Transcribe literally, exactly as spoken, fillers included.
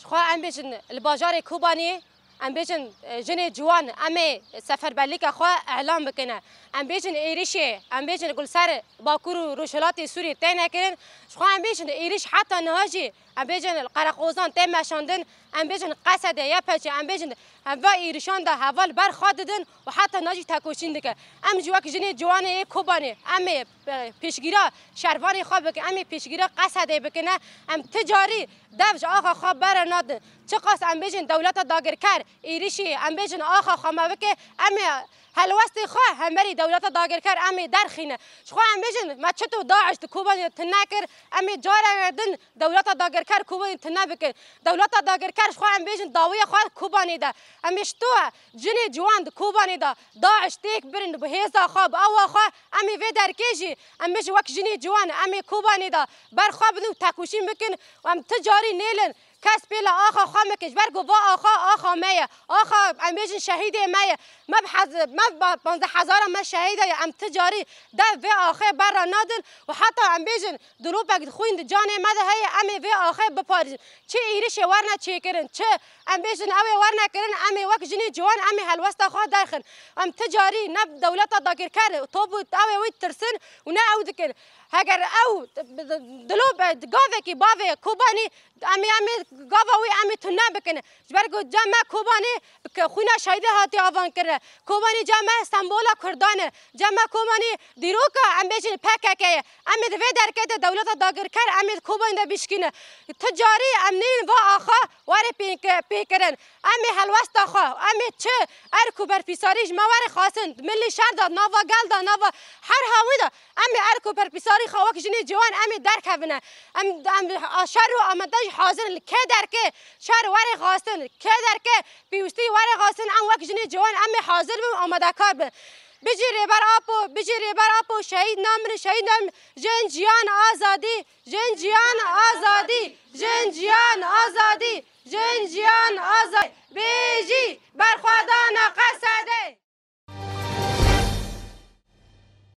Ji xwe em bêjin li bajarê Kobanê, em bêjin, e, jinê ciwan em ê seferberlîka xwe elan bikine. Em bêjin êrişê, em bêjin ku li ser Bakur û Rojhilatê Sûriyê têne kirin. Ji xwe em bêjin êriş heta niha jî, em bêjin li Qereqozan tê meşandin, em bêjin Qesedê, Y P G, em bêjin em va êrişan de heval ber xwe didin û heta niha jî tekoşîn dike. Em jî wek jinê ciwanê yê Kobanê, em ê, e, pêşgîra şervanê xwe bikin, em ê pêşgîra Qesedê bikine. Em ti carî dev ji axa xwe bere nadin. Çiqas em bêjin dewleta dagirker êrişî, em bêjin axa xwe me bike, em ê helwestê xwe hemberî dewleta dagirker em ê derxîne. Ji xwe em bêjin me çito DAIŞ di Kobanê de tune kir, em ê careke din dewleta dagirker Kobanê tune bikin. Dewleta dagirker ji xwe em bêjin dawiya xwe Kobanê de. Em ê ji to jinê ciwan di Kobanê de DAIŞ têk birin bi hêza xwe, bi awa xwe, em ê vê derkê jî em bêjin wek jinê ciwan em ê Kobanê de ber xwe bidin û tekoşîn bikin û em ti carî nêlin kes pêla axa xwe mike, ji ber ku va axa, axa me ye. Axa, em bêjin şehîdê me ye. Me bi hez-, me bi panzdeh hezara me şehîd ye. Em ti carî dev vê axê ber re nadin û heta em bêjin dilopek xwîn di canê me de heye, em ê vê axê biparêzin. Çi êrişê werne çêkirin, çi em bêjin ew ê werne kirin, em ê wek jinê ciwan em ê helwesta xwe derxin. Em ti carî ne dewleta dagirker top û ew ê wî tirsin û ne ew dikin. Heger ew dilopek gavekî bavê Kobanî Em ê, em ê gava wî em ê tune bikin. Ji ber ku cem me Kobanê bi ke-, xwîna şehîdê hatiye avan kirin. Kobanê cem me sembola Kurdan e. Cem me Kobanê dîroka em bêjin P K K ye. Em ê di vê derkê de dewleta dagirker em ê di Kobanê de bişkîne. Ti carî em neyên va axa were pê-, pêkirin. Em ê helwesta xwe, em ê çi erk û berpîsarî ji me were xwestin. Milî şer de, nava gel de, nava her hawî de. Em ê erk û berpîsarî xwe wek jinê ciwan em ê derkevine. Em, em şer û amade jî hazir in. Li kê derkê şer were xwestin, kê derkê pêwîstî were xwestin, em wek jinê ciwan em ê hazir bin û amadekar bin. Bijî Rêber Apo, bijî Rêber Apo, şehîd namirin, şehîd namirin. Jin, jiyan, azadî, jin, jiyan, azadî, jin, jiyan, azadî, jin, jiyan, azadî.